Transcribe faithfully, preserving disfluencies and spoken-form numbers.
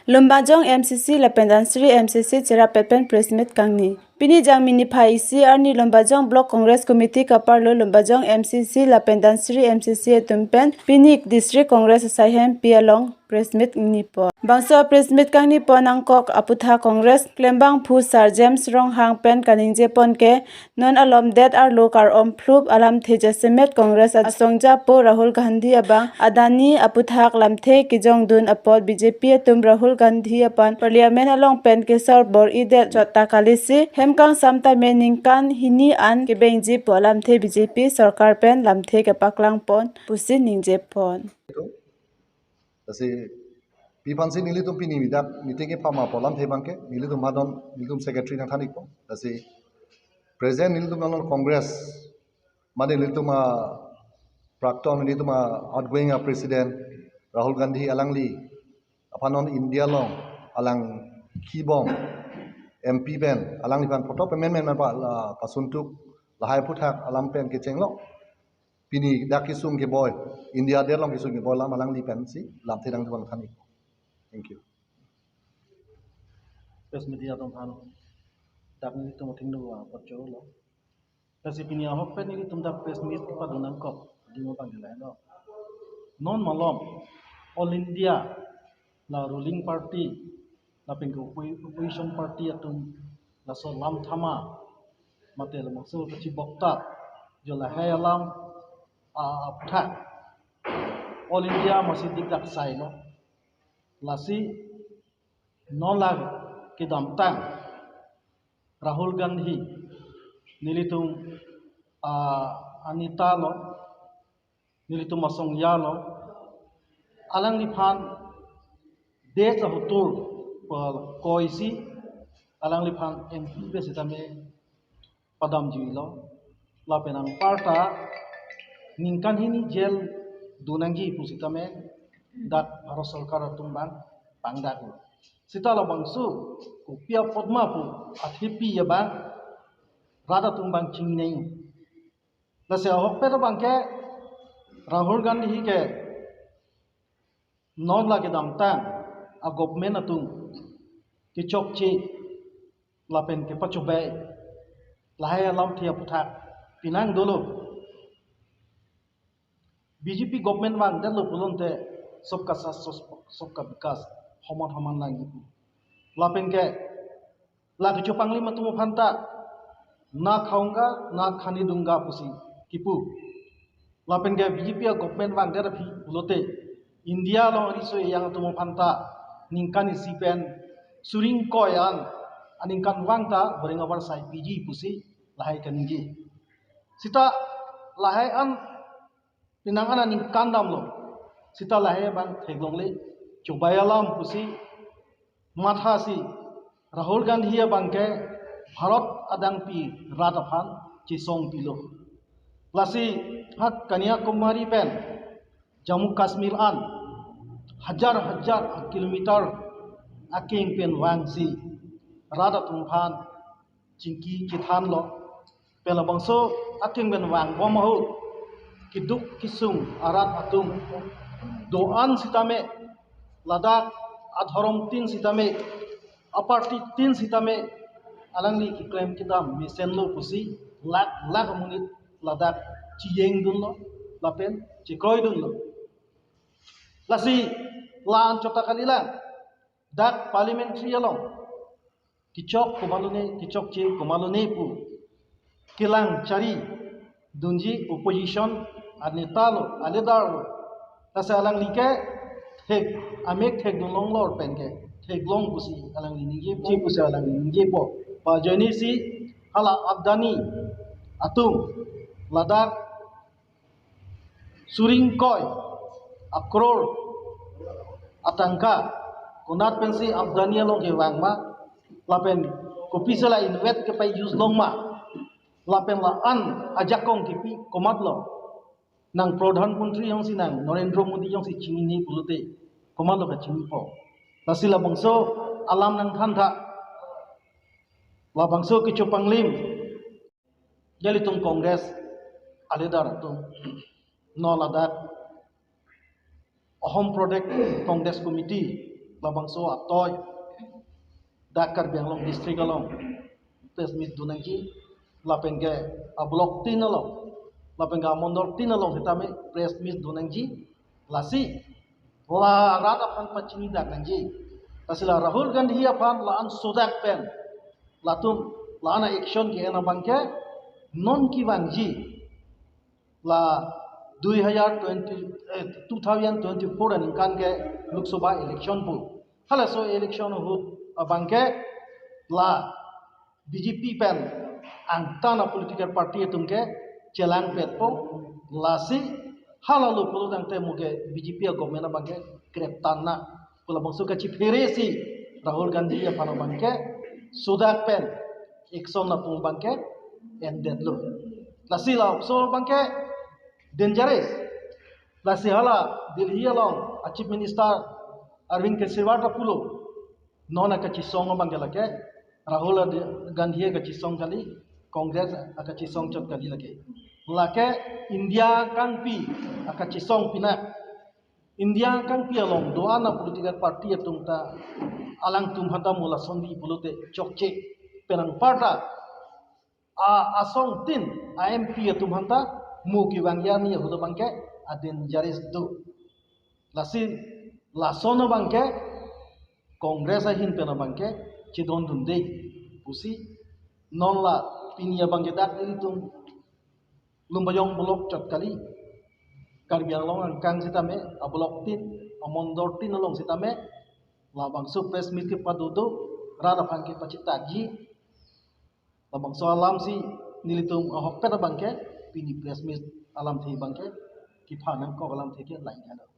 Lumbajong M C C lapen Dhansiri M C C cherapet pen press meet kangni. Pini Jangmi niphai isi arni Lumbajong Block Congress Committee kaparlo Lumbajong M C C lapen Dhansiri M C C atum pen pini District Congress asaihem pi along press meet nipon. Bangso press meet kangnipon angkok aputhak Congress klembangphu Sir James Ronghang pen kaningjepon ke non alom det arlo kar-om phlup alamthe jasemet Congress asongjapo Rahul Gandhi abang Adani aputhak lamthe kejongdun apot B J P atum Rahul Gandhi aphan Parliament along pen kesor bor-idet chot ta kalisi hem kangsam tame ningkan hini an kebengji pu alamthe B J P sorkar pen lamthe kepaklangpon pusi ningjepon. Lasi pi aphansi nelitum pini dak meeting kepama pu alamthe abangke nelitum hadon nelitum secretary nangthan-ikpo. Lasi present nelitum non Congress mane nelitum a prakton nelitum a outgoing a president Rahul Gandhi alangli aphan non India along alang kibom M P pen alangliphan photo payment men pa la pasuntuk lahai aputhak alam pen kechenglo. Pini dak kesung keboi, India adet along kesung keboi alam alangli pensi lamthe nangthan-ik. Thank you. Press media atum aphan dak nelitum athengno apot cholo. Lasi pini ahok pen nelitum dak press meet kepadun nangkok ding abang lahenlo. Non malom All India la ruling party lapen ke oppo- opposition party atum laso lam thama mate labangso kachibokta jo lahai alam a- aputhak All India masi dikdak sailo. Lasi non la kedamtang Rahul Gandhi nelitum a- anita lo, nelitum asong ya lo, alangliphan desa hutur pa koisi alangliphan M P pe sitame padamjuilo. Lapen anparta ningkan hini jail dunangji pusitame dak Bharat Sorkar atum abang pangdaklo. Sita labangso kopi apotma pu athepi abang rat atum abang chingnei. Lasi ahokpet abangke Rahul Gandhi ke non la kedamtang a government atum kechokche lapen kepachobai lahai alamthe aputhak pinang dolo. B J P government vangdetlo pulote sabka saath sabka vikas homan homan nangji pu. Lapen ke la kechopanglim atum aphanta na khaunga na khane dunga pusi kipu. Lapen ke B J P a government vangdet aphi pulote India along ariso ejang atum aphanta ningkan isi pen suri ingkoi an aningkanvang ta bareng abar sai piji pusi lahai kaningje. Sita lahai an pinang an aningkan damlo. Sita lahai abang theklongle, chobai alam pusi mathasi Rahul Gandhi abangke Bharat adangpi rat aphan chesong pilo. Lasi ha Kanyakumari pen Jammu Kashmir an hajar hajar kilometer akeng pen vangsi rat atum aphan chingki chethanlo. Pen labangso akeng pen vangbom ahut keduk kesung arat atum do-an sitame ladak adhorom tin sitame aparty tin sitame alangli keklem kedam mesenlo pusi lak lak amonit ladak chiyeng dunlo lapen chekroi dunlo. Lasi la-an chot ta kalilang dak parliamentary along kechok komatlo ne kechokche komatlo ne pu kelang chari dunji opposition aneta lo a leader lo. Lasi alangli ke thek amek thekdun longlor pen ke theklong pusi alangli ningjepo pusi alangli ningjepo. Pajoinesi hala Adani atum ladak suri ingkoi akror atangka konat pensi Adani along kevang ma lapen kopisi la invest kepai use long ma lapen la-an ajakong kipi komatlo nang Pradhan Mantri jongsi nang Narendra Modi jongsi chinine pulote komatlo kachinipo. Lasi labangso alam nangthantha labangso kechopanglim ilitum Congress a leader atum non ladak Ahom Pradesh Congress Committee labangso atoi dak Karbi Anglong district along press meet do nangji, lapen ke a-block tin along, lapen ke a-mondol tin along sitame press meet do nangji. Lasi la rat aphan pachini dak nangji. Lasi la Rahul Gandhi aphan la-an sodak pen, latum la-an action ke-en abangke non kevangji la dui hajar twenty, eh, two thousand twenty-four aningkan ke Lok Sabha election pu. Halaso election ahut abangke la B J P pen angtan a-political party atum ke chelangpetpo, lasi halalo pulo tangte mo ke B J P a-government abangke kreptan na pu labangso kachiphere si Rahul Gandhi aphan abangke sodak pen action latum abangke endetlo. Lasi labangso abangke dangerous. Lasi hala Delhi along a-Chief Minister Arvind Kejriwal ta pulo, non akachesong abangke lake Rahul Gandhi akachesong kali, Congress akachesong chot kali lake. Lake India kangpi akachesong pina. India kangpi along do-an a-political party atum ta alangtum aphanta mo lasonji pulote chokche, penang parta a asong tin a-M P atum aphanta mo kevangji arni ahut abangke a-dangerous do. Lasi lason abangke Congress ahin pen abangke chedondunde pusi non la pini abangke dak ilitum Lumbajong block chot kali, Karbi Anglong angkang sitame a-block tin, a-mondol tin along sitame labangso press meet kepado do, rat aphan kepachethakji. Labangso alam si nelitum ahokpet abangke pini press meet alamthe abangke kepha nangkok alamthe ke lain halo.